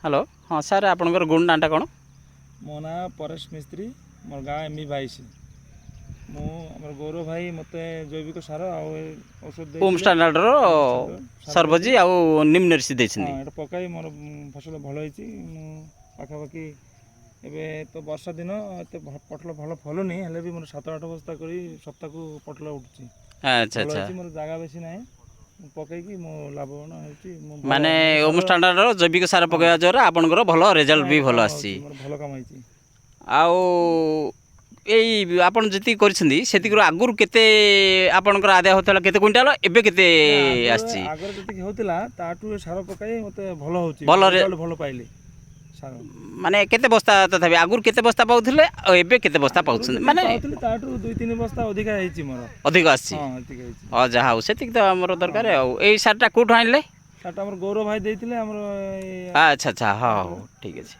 Hello, ହଁ sir, ଆପଣଙ୍କର ଗୁଣ ନାଁଟା କ'ଣ? ମୋ ନାଁ ପରେଶ ମିସ୍ତ୍ରୀ, ମୋର ଗାଁ ଏମି 22। ମୁଁ ଆମର ଗୌରବ ଭାଇ ମୋତେ ଜୈବିକ ସାର ଆଉ ଏ ଔଷଧ ଓମ୍ ଦେଇଥିଲେ। ଷ୍ଟାଣ୍ଡାର୍ଡ଼ର ସାର ସର୍ବଜି ଆଉ ନିମ୍ନରିଷି ହଁ। ଦେଇଛନ୍ତି। ଏଇଟା ପକାଇ ମୋର ଫସଲ ଭଲ ହେଇଛି। ମୁଁ ପାଖାପାଖି ଏବେ ତ ବର୍ଷା ଦିନ, ଏତେ ପୋଟଳ ଭଲ ଫଳୁନି, ହେଲେ ବି ମୋର 7-8 ବସ୍ତା କରି ସପ୍ତାହକୁ ପୋଟଳ ଉଠୁଛି। ଭଲ ଆଚ୍ଛା। ହେଇଛି। ମୋର ଜାଗା ବେଶୀ ନାହିଁ, ମୁଁ ପକେଇକି ମୁଁ ଲାଭବାନ ହେଉଛି ମୁଁ ଭଲ ମାନେ ଓମ୍ ସାର ଷ୍ଟାଣ୍ଡାର୍ଡ଼ର ଜୈବିକ ସାର ପକାଇବା ଦ୍ୱାରା ଆପଣଙ୍କର ଭଲ ରେଜଲ୍ଟ ବି ହଁ, ଭଲ କାମ ଆସିଛି। ହେଉଛି, ମୋର ଭଲ କାମ ହେଇଛି। ଆଉ ଏଇ ଆପଣ ଯେତିକି କରିଛନ୍ତି, ସେତିକିରୁ ଆଗରୁ କେତେ ଆପଣଙ୍କର ଆଦାୟ ହେଉଥିଲା, କେତେ କୁଇଣ୍ଟାଲ, ଏବେ କେତେ ଆସିଛି? ଆଗରେ ଯେତିକି ହେଉଥିଲା, ତାଠୁ ଏ ସାର ପକାଇ ମୋତେ ଭଲ ହେଉଛି। ଭଲ ରେଜଲ୍ଟ ଭଲ ପାଇଲି ସାର। ମାନେ କେତେ ବସ୍ତା, ତଥାପି ଆଗରୁ କେତେ ବସ୍ତା ପାଉଥିଲେ ଆଉ ଏବେ କେତେ ବସ୍ତା ଆଗରୁ ପାଉଛନ୍ତି? ଯେତିକି ମାନେ ପାଉଥିଲି, ତାଠୁ 2-3 ବସ୍ତା ଅଧିକା ହେଇଛି ମୋର। ଅଧିକ ଆସିଛି? ହଁ, ଏତିକି ହେଇଛି। ହଁ, ଯାହା ହଉ, ସେତିକି ତ ଆମର ଦରକାର। ଆଉ ଏଇ ସାରଟା କେଉଁଠୁ ଆଣିଲେ? ସାରଟା ଆମର ଗୌରବ ଭାଇ ଦେଇଥିଲେ ଆମର ଏଇ ଆଚ୍ଛା, ହଁ, ହଉ, ଠିକ୍ ଅଛି।